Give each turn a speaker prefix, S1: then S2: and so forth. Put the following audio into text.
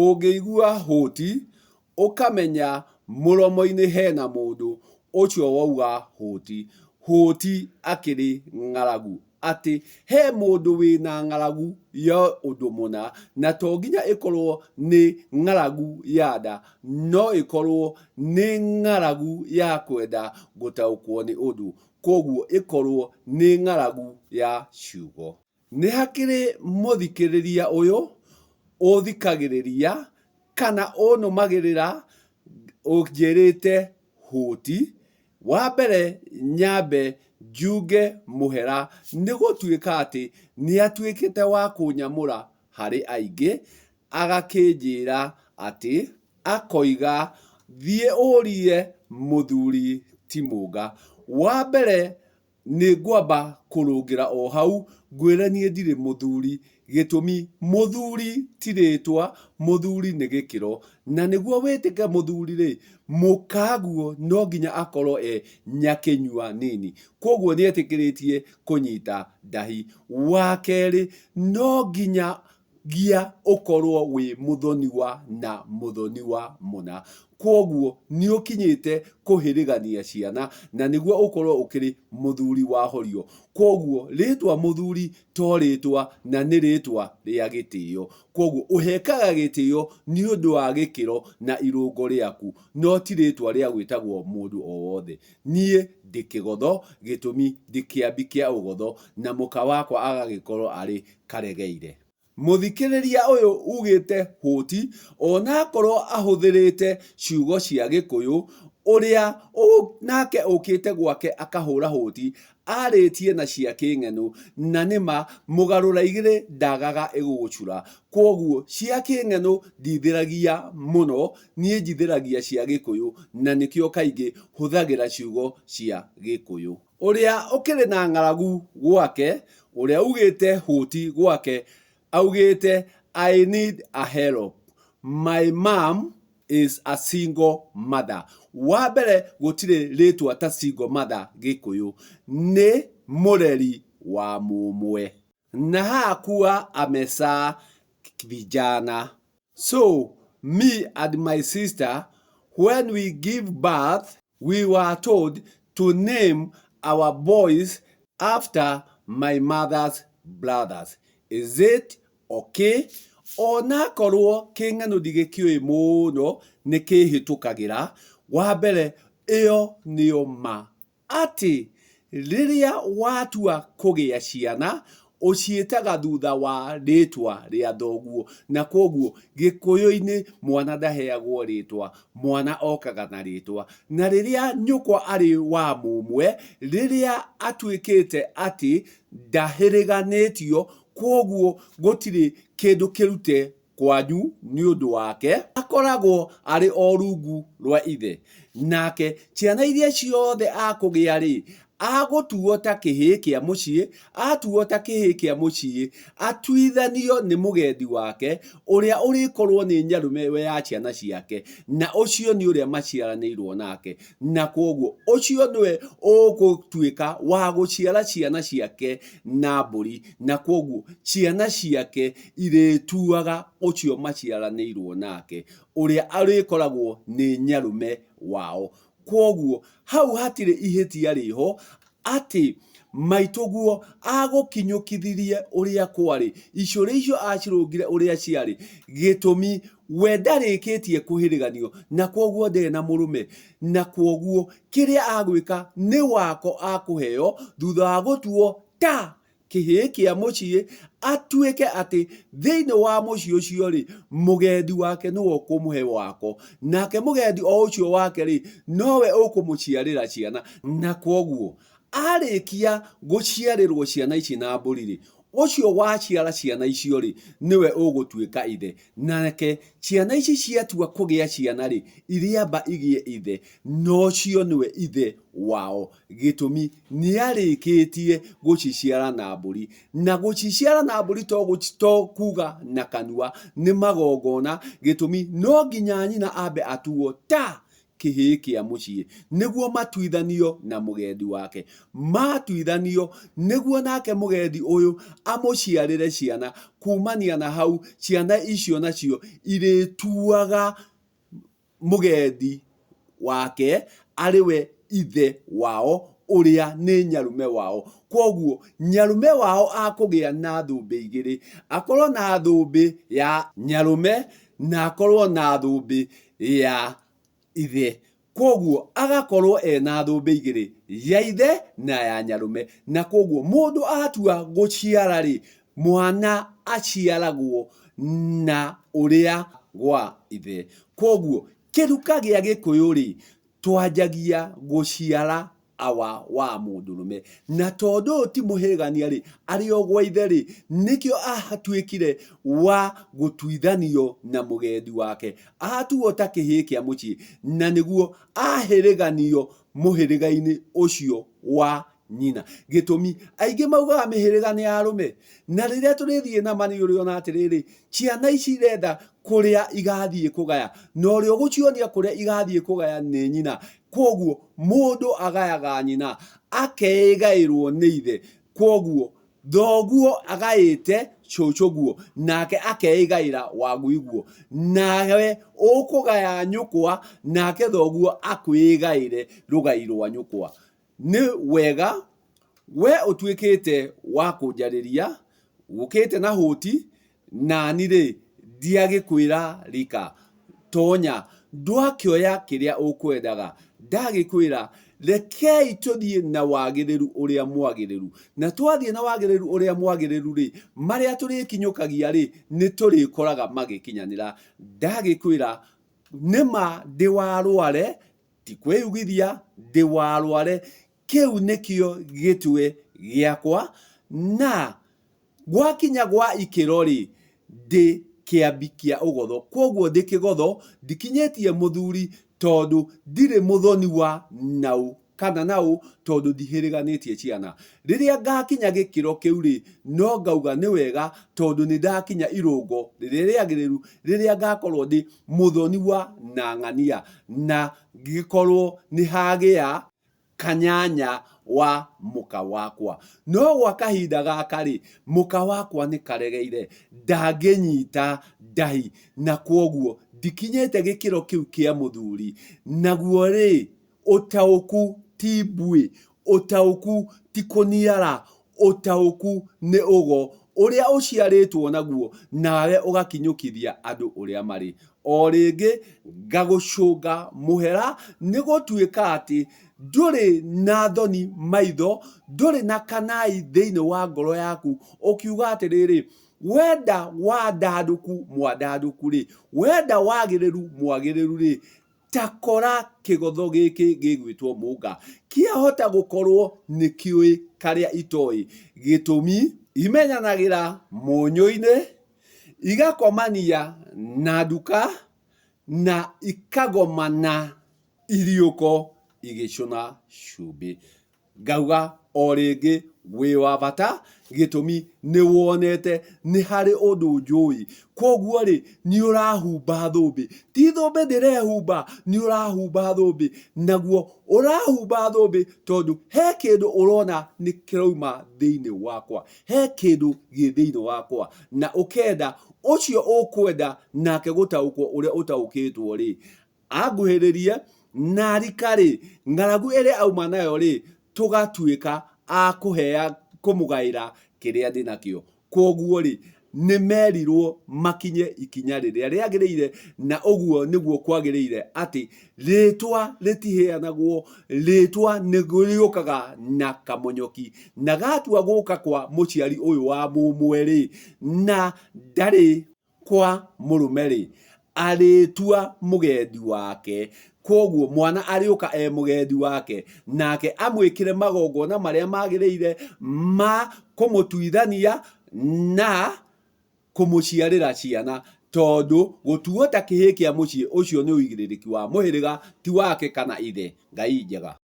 S1: Ũngĩigua hũti, ũkamenya mũromo-inĩ hena mũndũ ũcio wauga hũti. Hũti akĩrĩ ng'aragu. Atĩ he mũndũ wĩna ng'aragu ya ũndũ mũna, na to nginya ĩkorwo nĩ ng'aragu ya nda, no ĩkorwo nĩ ng'aragu ya kwenda gũtaũkwo nĩ ũndũ. Kwoguo ĩkorwo nĩ ng'aragu ya ciugo. Nĩ hakĩrĩ mũthikĩrĩria ũyũ ũthikagĩrĩria kana ũnũmagĩrĩra ũnjĩrĩte hũti, wa mbere nyambe njunge mũhera nĩ gũtuĩka atĩ nĩ atuĩkĩte wa kũnyamũra harĩ aingĩ, agakĩnjĩra atĩ akoiga thiĩ ũrie mũthuri ti Mũnga. Wa mbere Nĩ ngwamba kũrũngĩra o hau ngwĩre niĩ ndirĩ mũthuri, gĩtũmi mũthuri ti rĩtwa, mũthuri nĩ gĩkĩro. Na nĩguo wĩtĩke mũthuri rĩ, mũkaguo no nginya akorwo e nyakĩnyua nini. Kwoguo nĩ etĩkĩrĩtie kũnyita ndahi. Wa kerĩ, no nginya gia ũkorwo wĩ mũthoniwa na mũthoniwa mũna. Kwoguo nĩũkinyĩte kũhĩrĩgania ciana na nĩguo ũkorwo ũkĩrĩ mũthuri wa horio. Kwoguo rĩtwa mũthuri to rĩtwa na nĩ rĩtwa rĩa gĩtĩo. Kwoguo ũhekaga gĩtĩo nĩũndũ wa gĩkĩro na irũngo rĩaku no ti rĩtwa rĩa gwĩtagwo mũndũ o wothe. Niĩ ndĩ kĩgotho gĩtũmi ndĩ kĩambi kĩa ũgotho na mũka wakwa agagĩkorwo arĩ Karegeire. Mũthikĩrĩria ũyũ ugĩte hũti onakorwo ahũthĩrĩte ciugo cia gĩkũyũ, ũrĩa nake ũkĩte gwake akahũra hũti arĩtie na cia kĩng'enũ na nĩma mũgarũra igĩrĩ ndagaga ĩgũgũcura kwoguo cia kĩng'enũ ndithĩragia mũno niĩ njithĩragia cia gĩkũyũ na nĩkĩo kaingĩ hũthagĩra ciugo cia gĩkũyũ. Ũrĩa ũkĩrĩ na ng'aragu gwake, ũrĩa ugĩte hũti gwake, augĩte I need a help. My mom is a single mother. Wa mbere gũtirĩ rĩtwa ta single mother Gĩkũyũ. Nĩ mũreri wa mũmwe. Na hakuwa amezaa vijana. So me and my sister when we give birth we were told to name our boys after my mother's brothers. Is it okay? Onakorwo kĩng'ano ndigĩkĩũĩ mũno nĩ kĩhĩtũkagĩra, wa mbere ĩyo nĩyo ma Atĩ rĩrĩa watua kũgĩa ciana, ũciĩtaga thutha wa rĩtwa rĩa thoguo. Na kwoguo Gĩkũyũ-inĩ mwana ndaheagwo rĩtwa, mwana okaga na rĩtwa. Na rĩrĩa nyũkwa arĩ wa mũmwe, rĩrĩa atuĩkĩte atĩ ndahĩrĩganĩtio, kwoguo gũtirĩ kĩndũ kĩrute kwanyu nĩ ũndũ wake, akoragwo arĩ o rungu rwa ithe. Nake ciana iria ciothe akũgĩa-rĩ, agũtuo ta kĩhĩĩ kĩa mũciĩ, atuo ta kĩhĩĩ kĩa mũciĩ, atuithanio nĩ mũgendi wake, ũrĩa ũrĩkorwo nĩ nyarũme ya ciana ciake, na ũcio nĩ ũrĩa maciaranĩirwo nake. Na kwoguo ũcio nĩwe ũgũtuĩka wa gũciara ciana ciake na mbũri, na kwoguo ciana ciake irĩtuaga ũcio maciaranĩirwo nake, ũrĩa arĩkoragwo nĩ nyarũme wao. Kwoguo hau hatirĩ ihĩtia rĩho atĩ maitũguo agũkinyũkithirie ũrĩa kwarĩ, icũrĩ icio acirũngire ũrĩa ciarĩ, gĩtũmi we ndarĩkĩtie kũhĩrĩganio na kwoguo ndarĩ na mũrũme, na kwoguo kĩrĩa agwĩka nĩ wako akũheo thutha wa gũtuo ta kĩhĩĩ kĩa mũciĩ, atuĩke atĩ thĩinĩ wa mũciĩ ũcio-rĩ, mũgendi wake nĩwe ũkũmũhe wako, nake mũgendi o ũcio wake-rĩ, nowe ũkũmũciarĩra ciana, na kwoguo arĩkia gũciarĩrwo ciana ici na mbũri-rĩ, ũcio waciara ciana icio-rĩ, nĩwe ũgũtuĩka ithe, nake ciana ici ciatua kũgĩa ciana-rĩ, irĩamba igĩe ithe, na ũcio nĩwe ithe wao. Gĩtũmi, nĩarĩkĩtie gũciciara na mbũri. Na gũciciara na mbũri to kuga na kanua, nĩ magongona. Gĩtũmi, no nginya nyina ambe atuo ta kĩhĩĩ kĩa mũciĩ nĩguo matuithanio na mũgendi wake. Matuithanio nĩguo nake mũgendi ũyũ amũciarĩre ciana, kumania na hau ciana icio nacio irĩtuaga mũgendi wake arĩ we ithe wao ũrĩa nĩ nyarume wao. Kwoguo nyarume wao akũgĩa na thũmbĩ igĩrĩ, akorwo na thũmbĩ ya nyarume na akorwo na thũmbĩ ya ithe. Kwoguo agakorwo ena thũmbĩ igĩrĩ, ya ithe na ya nyarume. Na kwoguo mũndũ atua gũciara-rĩ, mwana aciaragwo na ũrĩa gwa ithe. Kwoguo kĩruka gĩa Gĩkũyũ-rĩ, twanjagia gũciara awa wa mũndũrũme. Na tondũ ũyũ ti mũhĩrĩgania-rĩ, arĩ o gwa ithe-rĩ, nĩkĩo atuĩkire wa gũtuithanio na mũgendi wake. Atuo ta kĩhĩĩ kĩa mũciĩ, na nĩguo ahĩrĩganio mũhĩrĩga-inĩ ũcio wa nyina. Gĩtũmi, aingĩ maugaga mĩhĩrĩga nĩ ya arũme, na rĩrĩa tũrĩthiĩ na ma nĩ ũrĩona atĩrĩrĩ, ciana ici iretha kũrĩa igathiĩ kũgaya, na ũrĩa ũgũcionia kũrĩa igathiĩ kũgaya nĩ nyina. Kwoguo mũndũ agayaga nyina akeĩgaĩrwo nĩ ithe. Kwoguo thoguo agaĩte cũcũguo nake akeĩgaĩra waguiguo. Nawe ũkũgaya nyũkwa nake thoguo akwĩgaĩre rũgai rwa nyũkwa. Nĩ wega we ũtuĩkĩte wa kũnjarĩria, ũkĩte na hũti, nani-rĩ, ndiagĩkwĩra rika, tonya, ndwakĩoya kĩrĩa ũkwendaga, ndagĩkwĩra, rekei tũthiĩ na wagĩrĩru ũrĩa mwagĩrĩru, na twathiĩ na wagĩrĩru ũrĩa mwagĩrĩru-rĩ, marĩa tũrĩkinyũkagia-rĩ, nĩtũrĩkoraga magĩkinyanĩra. Ndagĩkwĩra, nĩma ndĩ wa rware, ti kwĩyugithia, ndĩ wa rware, kĩu nĩkĩo gĩtwe gĩakwa, na gwakinya gwa ikĩro-rĩ, ndĩ kĩambi kĩa ũgotho. Kwoguo ndĩ kĩgotho, ndikinyĩtie mũthuri tondũ ndirĩ mũthoni wa naũ kana naũ tondũ ndihĩrĩganĩtie ciana. Rĩrĩa ngakinya gĩkĩro kĩu-rĩ, no ngauga nĩ wega tondũ nĩ ndakinya irũngo rĩrĩa rĩagĩrĩru, rĩrĩa ngakorwo ndĩ mũthoni wa nang'ania na ngĩkorwo nĩ hagĩa kanyanya wa mũka wakwa. No gwa kahinda gaka-rĩ, mũka wakwa nĩ karegeire, ndangĩnyita ndahi, na kwoguo ndikinyĩte gĩkĩro kĩu kĩa mũthuri. Naguo-rĩ, ũtaũku ti mbuĩ, ũtaũku ti kũniara, ũtaũku nĩ ũgo ũrĩa ũciarĩtwo naguo nawe ũgakinyũkithia andũ ũrĩa marĩ. O rĩngĩ ngagũcũnga mũhera nĩ gũtuĩka atĩ ndũrĩ na thoni maitho, ndũrĩ na kanai thĩinĩ wa ngoro yaku ũkiuga atĩrĩrĩ, wenda wandandũku mwandandũku rĩ, wenda wagĩrĩru mwagĩrĩru rĩ, Ta kora kĩgotho gĩkĩ gĩgwĩtwo mũnga, kĩahota gũkorwo nĩ kĩũĩ karĩa itoĩ. Gĩtũmi, imenyanagĩra mũnyũ-inĩ, igakomania na nduka na ikagomana iriũko igĩcũna cumbĩ. Ngauga o rĩngĩ wĩ wa bata gĩtũmi nĩ wonete nĩ harĩ ũndũ njũĩ. Kwoguo rĩ, nĩ ũrahumba thũmbĩ. Ti thũmbĩ ndĩrehumba, nĩ ũrahumba thũmbĩ. Naguo ũrahumba thũmbĩ tondũ he kĩndũ ũrona nĩ kĩrauma thĩinĩ wakwa. He kĩndũ gĩ thĩinĩ wakwa. Na ũkenda ũcio ũkwenda nake gũtaũkwo ũrĩa ũtaũkĩtwo rĩ, anguhĩrĩrie, na rika-rĩ, ng'aragu ĩrĩa auma nayo-rĩ, tũgatuĩka a kũhea, kũmũgaĩra kĩrĩa ndĩ nakĩo. Kwoguo-rĩ, nĩ merirwo makinye ikinya rĩrĩa rĩagĩrĩire, na ũguo nĩguo kwagĩrĩire atĩ rĩtwa rĩtiheanagwo, rĩtwa nĩ rĩũkaga na kamonyoki, na gatua gũka kwa mũciari ũyũ wa mũmwe-rĩ, na ndarĩ kwa mũrũme-rĩ, arĩtua mũgendi wake. Kwoguo mwana arĩũka e mũgendi wake, nake amwĩkĩre magongona marĩa magĩrĩire ma kũmũtuithania na kũmũciarĩra ciana, tondũ gũtuo ta kĩhĩĩ kĩa mũciĩ ũcio nĩ ũigĩrĩrĩki wa mũhĩrĩga, ti wake kana ithe. Ngai njega.